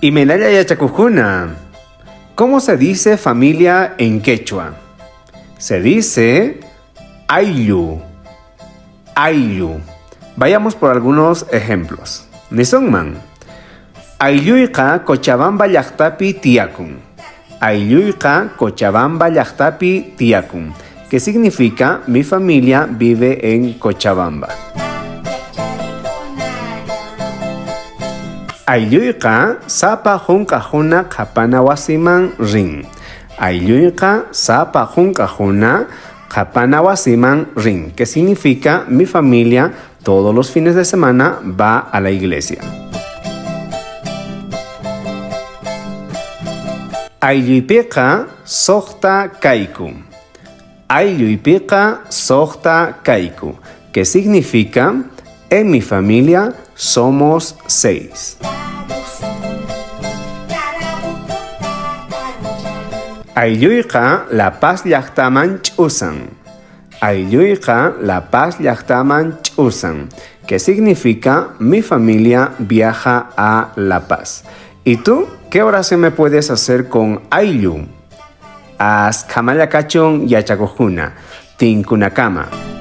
Imaynalla yachakojkuna. ¿Cómo se dice familia en quechua? Se dice ayllu. Ayllu. Vayamos por algunos ejemplos. Nisunman. Aylluyqa Cochabamba llajtapi tiyakun. Aylluyqa Cochabamba llajtapi tiyakun. Que significa mi familia vive en Cochabamba. Aylluyqa sapa junk'ajuna qhapana wasiman rin. Aylluyqa sapa junk'ajuna qhapana wasiman rin, que significa mi familia todos los fines de semana va a la iglesia. Aylluypiqa sojta kayku. Aylluypiqa sojta kayku, que significa en mi familia somos seis. Aylluyqa La Paz llajtaman ch'usan. Aylluyqa La Paz llajtaman ch'usan, que significa mi familia viaja a La Paz. ¿Y tú qué oración me puedes hacer con ayllu? Askhamalla kachun yachakojkuna, tinkunakama.